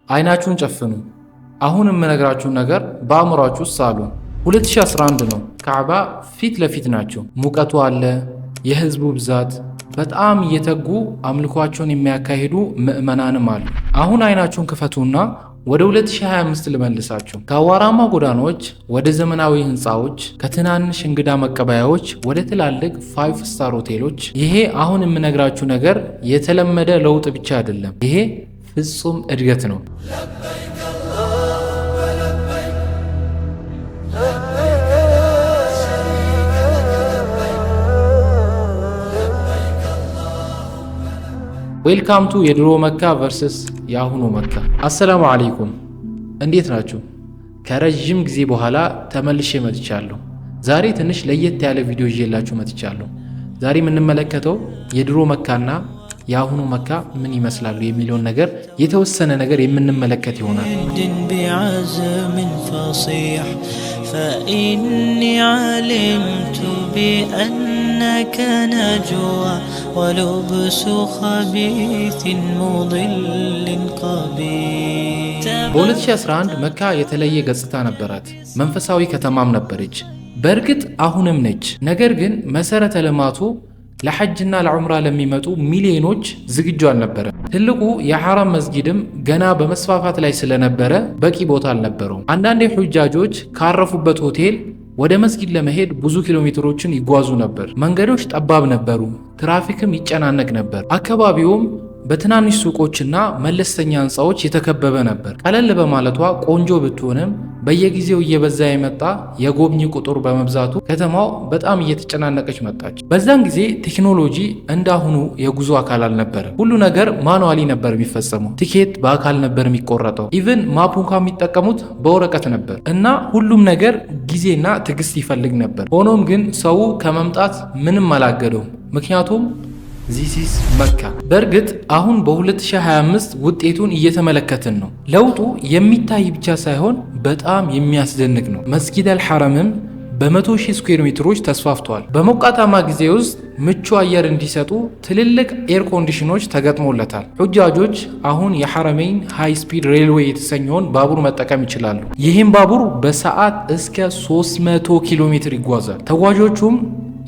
አይናችሁን ጨፍኑ። አሁን የምነግራችሁን ነገር በአእምሯችሁ ውስጥ ሳሉ። 2011 ነው። ካዕባ ፊት ለፊት ናቸው። ሙቀቱ አለ፣ የህዝቡ ብዛት፣ በጣም እየተጉ አምልኳቸውን የሚያካሂዱ ምዕመናንም አሉ። አሁን አይናችሁን ክፈቱና ወደ 2025 ልመልሳችሁ። ከአዋራማ ጎዳናዎች ወደ ዘመናዊ ህንፃዎች፣ ከትናንሽ እንግዳ መቀበያዎች ወደ ትላልቅ five star ሆቴሎች። ይሄ አሁን የምነግራችሁ ነገር የተለመደ ለውጥ ብቻ አይደለም። ይሄ ፍጹም እድገት ነው። لبيك اللهم لبيك، لبيك لا شريك لك لبيك، لبيك اللهم Welcome to የድሮ መካ versus የአሁኑ መካ። አሰላሙ አለይኩም፣ እንዴት ናችሁ? ከረዥም ጊዜ በኋላ ተመልሼ መጥቻለሁ። ዛሬ ትንሽ ለየት ያለ ቪዲዮ ይዤላችሁ መጥቻለሁ። ዛሬ የምንመለከተው የድሮ መካና የአሁኑ መካ ምን ይመስላሉ የሚለውን ነገር የተወሰነ ነገር የምንመለከት ይሆናል። بعزم فصيح، فإني علمت بأنك نجوى ولبس خبيث مضل قبيح. በ2011 መካ የተለየ ገጽታ ነበራት። መንፈሳዊ ከተማም ነበረች። በእርግጥ አሁንም ነች። ነገር ግን መሰረተ ልማቱ ለሐጅና ለዑምራ ለሚመጡ ሚሊዮኖች ዝግጁ አልነበረም። ትልቁ የሐረም መስጊድም ገና በመስፋፋት ላይ ስለነበረ በቂ ቦታ አልነበረውም። አንዳንድ ሑጃጆች ካረፉበት ሆቴል ወደ መስጊድ ለመሄድ ብዙ ኪሎ ሜትሮችን ይጓዙ ነበር። መንገዶች ጠባብ ነበሩ፣ ትራፊክም ይጨናነቅ ነበር። አካባቢውም በትናንሽ ሱቆችና መለስተኛ ህንፃዎች የተከበበ ነበር። ቀለል በማለቷ ቆንጆ ብትሆንም በየጊዜው እየበዛ የመጣ የጎብኚ ቁጥር በመብዛቱ ከተማው በጣም እየተጨናነቀች መጣች። በዛን ጊዜ ቴክኖሎጂ እንዳሁኑ የጉዞ አካል አልነበረም። ሁሉ ነገር manually ነበር የሚፈጸመው። ቲኬት በአካል ነበር የሚቆረጠው። Even map እንኳ የሚጠቀሙት በወረቀት ነበር እና ሁሉም ነገር ጊዜና ትዕግስት ይፈልግ ነበር። ሆኖም ግን ሰው ከመምጣት ምንም አላገደውም። ምክንያቱም this is መካ። በእርግጥ አሁን በ2025 ውጤቱን እየተመለከትን ነው። ለውጡ የሚታይ ብቻ ሳይሆን በጣም የሚያስደንቅ ነው። መስጊድ አልሐረምም በ100,000 square ሜትሮች ተስፋፍቷል። በሞቃታማ ጊዜ ውስጥ ምቹ አየር እንዲሰጡ ትልልቅ air condition ኖች ተገጥሞለታል። ሑጃጆች አሁን የሐረመይን High Speed Railway የተሰኘውን ባቡር መጠቀም ይችላሉ። ይህም ባቡር በሰዓት እስከ 300 ኪሎ ሜትር ይጓዛል። ተጓዦቹም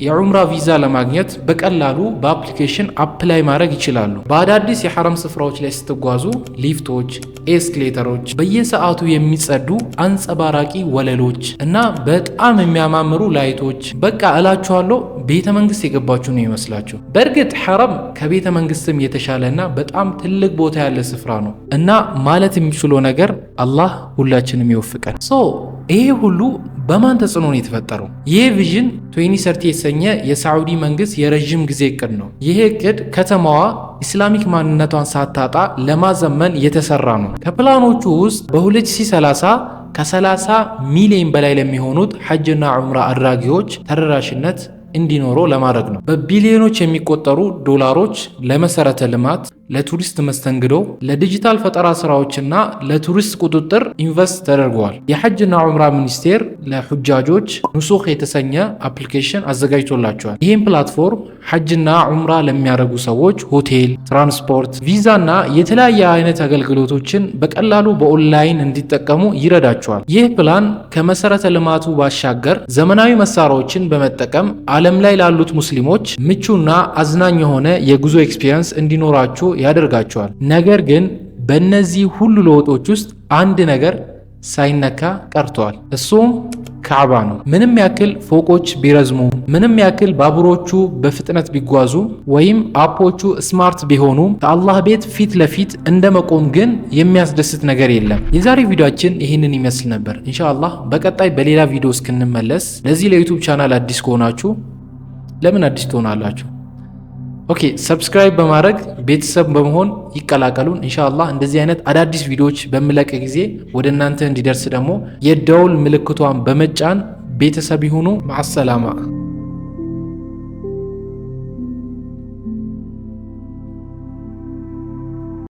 የዑምራ ቪዛ ለማግኘት በቀላሉ በ application apply ማድረግ ይችላሉ። በአዳዲስ የሐረም ስፍራዎች ላይ ስትጓዙ ሊፍቶች፣ escalator ኦች፣ በየሰዓቱ የሚጸዱ አንጸባራቂ ወለሎች እና በጣም የሚያማምሩ light ኦች፣ በቃ እላችኋለሁ ቤተ መንግስት የገባችሁ ነው የሚመስላችሁ። በእርግጥ ሐረም ከቤተ መንግስትም የተሻለ እና በጣም ትልቅ ቦታ ያለ ስፍራ ነው እና ማለት የሚችለው ነገር አላህ ሁላችንም ይወፍቀን። So ይሄ ሁሉ በማን ተጽዕኖ ነው የተፈጠረው? ይህ Vision 2030 የተሰኘ የሳዑዲ መንግስት የረዥም ጊዜ እቅድ ነው። ይህ እቅድ ከተማዋ Islamic ማንነቷን ሳታጣ ለማዘመን የተሰራ ነው። ከፕላኖቹ ውስጥ በ2030 ከ30 ሚሊዮን በላይ ለሚሆኑት ሐጅና ዑምራ አድራጊዎች ተደራሽነት እንዲኖረው ለማድረግ ነው። በቢሊዮኖች የሚቆጠሩ ዶላሮች ለመሰረተ ልማት፣ ለቱሪስት መስተንግዶ፣ ለዲጂታል ፈጠራ ስራዎችና ለቱሪስት ቁጥጥር invest ተደርገዋል። የሐጅና ዑምራ ሚኒስቴር ለሑጃጆች ኑሱክ የተሰኘ application አዘጋጅቶላቸዋል። ይህም platform ሐጅና ዑምራ ለሚያደርጉ ሰዎች ሆቴል፣ ትራንስፖርት፣ ቪዛና የተለያየ አይነት አገልግሎቶችን በቀላሉ በኦንላይን እንዲጠቀሙ ይረዳቸዋል። ይህ ፕላን ከመሰረተ ልማቱ ባሻገር ዘመናዊ መሳሪያዎችን በመጠቀም ዓለም ላይ ላሉት ሙስሊሞች ምቹና አዝናኝ የሆነ የጉዞ experience እንዲኖራቸው ያደርጋቸዋል። ነገር ግን በእነዚህ ሁሉ ለውጦች ውስጥ አንድ ነገር ሳይነካ ቀርቷል። እሱም ካዕባ ነው። ምንም ያክል ፎቆች ቢረዝሙ፣ ምንም ያክል ባቡሮቹ በፍጥነት ቢጓዙ ወይም app ኦቹ smart ቢሆኑ ከአላህ ቤት ፊት ለፊት እንደ መቆም ግን የሚያስደስት ነገር የለም። የዛሬ ቪዲዮአችን ይህንን ይመስል ነበር። ኢንሻአላህ በቀጣይ በሌላ ቪዲዮ እስክንመለስ ለዚህ ለ YouTube channel አዲስ ከሆናችሁ፣ ለምን አዲስ ትሆናላችሁ? Okay፣ subscribe በማድረግ ቤተሰብ በመሆን ይቀላቀሉን። ኢንሻአላህ እንደዚህ አይነት አዳዲስ ቪዲዮዎች በምለቅ ጊዜ ወደ እናንተ እንዲደርስ ደግሞ የደውል ምልክቷን በመጫን ቤተሰብ ይሁኑ። ማዐሰላማ።